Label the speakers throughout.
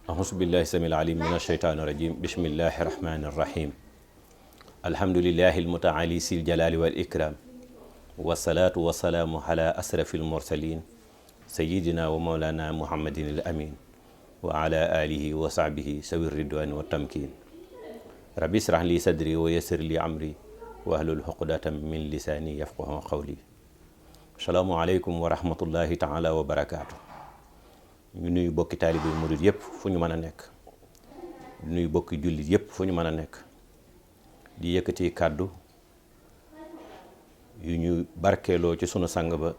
Speaker 1: أعوذ بالله السميع العليم من الشيطان الرجيم بسم الله الرحمن الرحيم الحمد لله المتعالي ذي الجلال والإكرام والصلاة والسلام على أشرف المرسلين سيدنا ومولانا محمد الأمين وعلى آله وصحبه سوي الرضوان والتمكين ربي اشرح لي صدري ويسر لي أمري واحلل عقدة من لساني يفقهوا قولي السلام عليكم ورحمة الله تعالى وبركاته ñu nuyu bokki taalibe murid yëpp fu ñu mën a nekk di nuyu bokki jullit yëpp fu ñu mën a nekk di yëkkati kàddu yu ñu barkeeloo ci sunu sang ba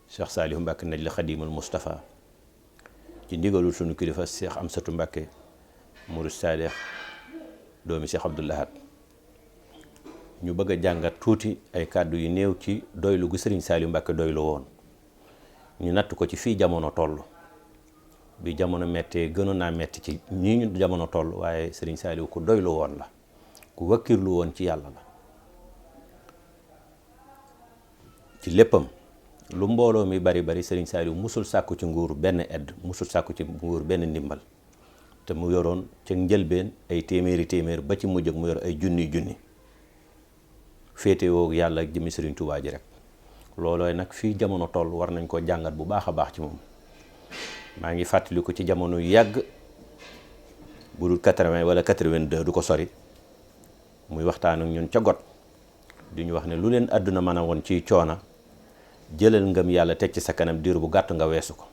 Speaker 1: Cheikh Saliou Mbacke Najla Khadimul Moustapha ci ndigalul sunu kilifa Cheikh Amsatou Mbacke murid Saalix doomi Cheikh Abdoul Ahad ñu bëgg a jàngat tuuti ay kàddu yu néew ci doylu gu Serigne Saliou Mbacke doylu woon ñu natt ko ci fii jamono toll bi jamono mettee gënoon naa metti ci ñii ñu jamono toll waaye Serigne Saliou ku doylu woon la ku wakkirlu woon ci yàlla la ci léppam lu mbooloo mi bari bari Serigne Saliou musul sàkku ci nguur benn edd musul sàkku ci nguur benn ndimbal te mu yoroon ca njëlbeen ay téeméeri ba ci mujj ak mu yor ay junni féetewoo yàlla ak jëmmi Serigne Touba ji rek loolooy nag fii jamono toll war nañ ko jàngat bu baax a baax ci moom maa ngi fàttaliku ci jamono yu yàgg bu dul 80 wala 82 du ko sori muy waxtaan ak ñun ca got di ñu wax ne lu leen àdduna mën a woon ciy coona jëlal ngëm yàlla teg ci sa kanam diir bu gàtt nga weesu ko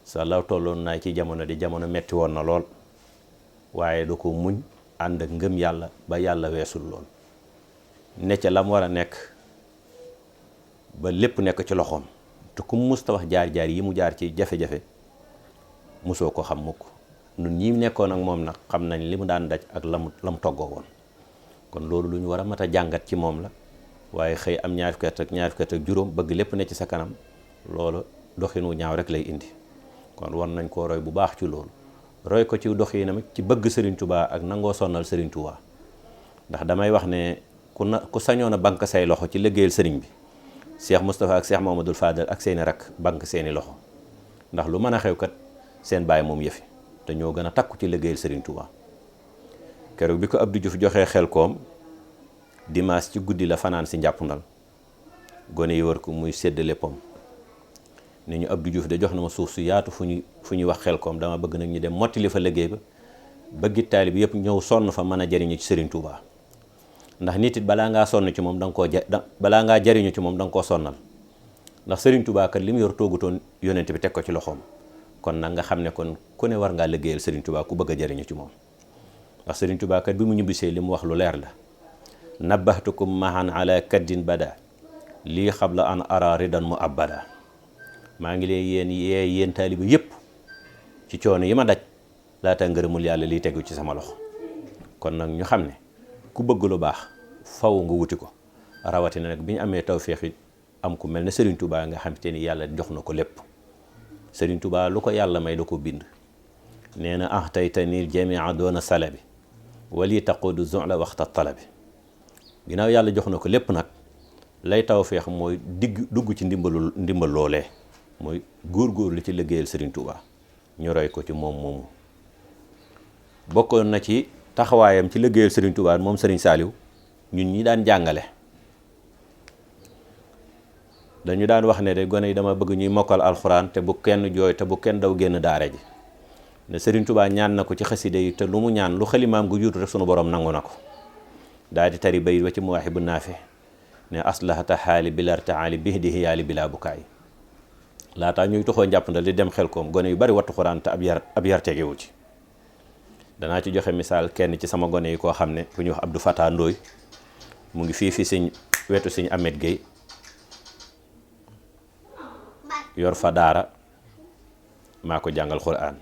Speaker 1: sa law tolloon naa ci jamono di jamono metti woon na lool waaye du ko muñ ànd ak ngëm yàlla ba yàlla weesul lool ne ca lam war a nekk ba lépp nekk ci loxoom te ku musta wax jaar-jaar yi mu jaar ci jafe-jafe musoo ko xam mukk nun ñi nekkoon ak moom nag xam nañ li mu daan daj ak lam toggoo woon kon loolu lu ñu war a mat a jàngat ci moom la waaye xëy am ñaar fukki at ak juróom bëgg lépp ne ci sa kanam loolu doxinu ñaaw rek lay indi kon war nañ koo roy bu baax ci loolu roy ko ci doxinam ci bëgg Serigne Touba ak nangoo sonnal Serigne Touba ndax damay wax ne ku sañoon a bank say loxo ci liggéeyal Serigne bi Cheikh Moustapha ak Cheikh Mamadou Fadal ak seeni rak bank seeni loxo ndax lu mën a xew kat seen baay moom yëfi te ñoo gën a takku ci liggéeyal Serigne Touba keroog bi ko Abdou Diouf joxee xel koom dimanche ci guddi la fanaan si njàppandal gone yi war ko muy séddale pom ni ñu Abdou Diouf de jox na ma suuf su yaatu fu ñuy wax xel koom dama bëgg nag ñu dem mottali fa liggéey ba bëggi taalibe bi yëpp ñëw sonn fa mën a jariñu ci Serigne Touba ndax nit it balaa ngaa sonn ci moom balaa ngaa jariñu ci moom da nga koo sonnal ndax Serigne Touba kat li mu yor toogutoon yonent bi teg ko ci loxoom kon nag nga xam ne kon ku ne war ngaa liggéeyal Serigne Touba ku bëgg a jariñu ci moom ndax Serigne Touba kat bi mu ñibbisee li mu wax lu leer la nabbahtukum mahan ala kaddin bada lii xabla an ara ridan mu abada maa ngi leen yéen taalibe yépp ci coono yi ma daj laata ngërëmul yàlla liy tegu ci sama loxo kon nag ñu xam ne ku bëgg lu baax faw nga wuti ko rawatina nag bi ñu amee tawféex yi am ku mel ne Serigne Touba nga xam te ni yàlla jox na ko lépp Serigne Touba lu ko yàlla may da ko bind nee na taytanil jamia doona salabi wali taqudu zula waxta talabi ginnaaw yàlla jox na ko lépp nag lay tawféex mooy dugg ci ndimbal loolee mooy góorgóorlu ci liggéeyal Serigne Touba ñu roy ko ci moom moomu bokkoon na ci taxawaayam ci liggéeyal Serigne Touba moom Serigne Saliou ñun ñi daan jàngale dañu daan wax ne de gone yi dama bëgg ñuy mokkal alxuraan te bu kenn jooy te bu kenn daw génn daara ji ne Serigne Touba ñaan na ko ci xasida yi te lu mu ñaan lu xalimaam gu juutu rek sunu borom nangu na ko daal di tari bayit wa ci Mawaahibu Naafi ne aslahata xaali bilartaali bihdihi yaali bila bukaay laataa ñuy toxoo njàppandal di dem xel koom gone yu bari wattu xuraan te ab yar tegewu ci danaa ci joxe misaal kenn ci sama gone yi koo xam ne ku ñuy wax Abdou Fatah Ndooy mu ngi fii siñ wetu siñ Ahmed Gueye yor fa daara maa ko jàngal xuraan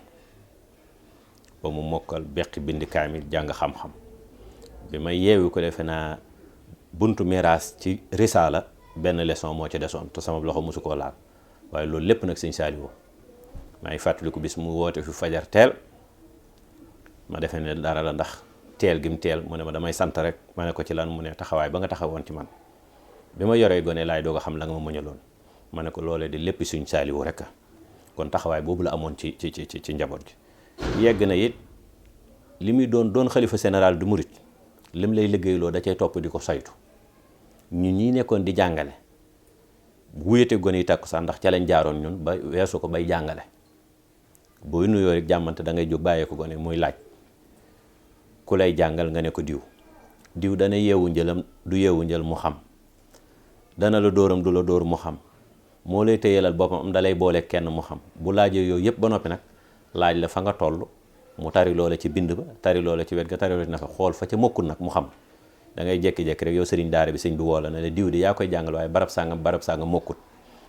Speaker 1: ba mu mokkal beqi bindi kaamil jàng xam-xam bi may yeewu ko defe naa buntu miraas ci risaala benn leçon moo ci desoon te sama loxo mosu koo laal waaye loolu lépp nag sëñ Saliou maa ngi fàttaliku bis mu woote fi fajar teel ma defe ne dara la ndax teel gi mu teel mu ne ma damay sant rek ma ne ko ci lan mu ne taxawaay ba nga taxawoon ci man bi ma yoree gone laay doog a xam la nga ma mëñaloon ma ne ko loolee di lépp suñ Saliou rek kon taxawaay boobu la amoon ci njaboot gi yegg na it li muy doon xalifa général du murit lim lay liggéeyloo da cay topp di ko saytu ñun ñi nekkoon di jàngale wuyete gone yi takkusaan ndax ca lañ jaaroon ñun ba weesu ko bay jàngale booy nuyoo rek jàmmante da ngay jóg bàyyee ko gone muy laaj ku lay jàngal nga ne ko diw dana yeewu njëlam du yeewu njël mu xam dana la dóoram du la dóor mu xam moo lay téyelal boppam am da lay boole kenn mu xam bu laajee yooyu yëpp ba noppi nag laaj la fa nga toll mu tari loola ci bind ba tari loola ci wet ga tari loola ci nafa xool fa ca mokkul nag mu xam da ngay jékki-jékki rek yow sëriñ daara bi sëñ bi woo la ne la diw di yaa koy jàngal waaye barab sàngam mokkut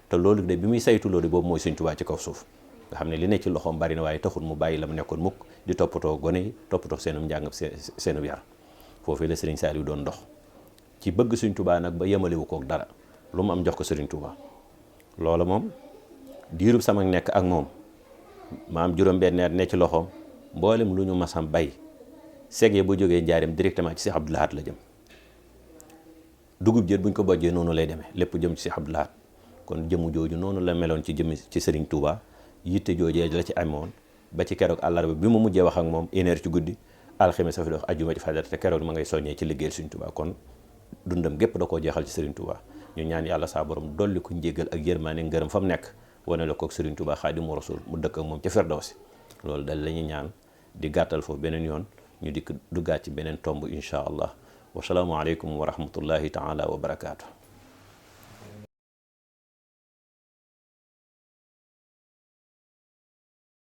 Speaker 1: te loolu de bi muy saytu loolu boobu mooy Sëriñ Tuubaa ci kaw suuf nga xam ne li ne ci loxoom bari na waaye taxul mu bàyyi la mu nekkoon mukk di toppatoo gone yi toppatoo seenum njàng seenum yar foofii la Sëriñ Saaliw doon dox ci bëgg Sëriñ Tuubaa nag ba yemalewu kook dara lu mu am jox ko Sëriñ Tuubaa loola moom diirub sama nekk ak moom ma am juróom-benn at ne ci loxoom mboolem lu ñu masam bay segee bu jógee njaareem directement ci Cheikh Abdou Lahad la jëm dugub jët buñ ko bojjee noonu lay demee lépp jëm ci Cheikh Abdou Lahad kon jëmu jooju noonu la meloon ci jëmmi ci Serigne Touba yitte joojee la ci amoon ba ci keroog àllarba bi mu mujjee wax ak moom 1h ci guddi alxames sa fi dox ajjuma ci fajar te keroog ma ngay soññee ci liggéeyal Serigne Touba kon dundam gépp da koo jeexal ci Serigne Touba ñu ñaan yàlla saa borom dolli ko njéggal ak yërmaane ngërëm fa mu nekk wane la kook Serigne Touba Xaadimu Rasuul mu dëkk ak moom ca Firdawsi loolu dal la ñuy ñaan di gàttal foofu beneen yoon ñu dikk duggaat ci beneen tomb incha allah wasalaamu aleykum wa rahmatullahi taala wa barakaatu.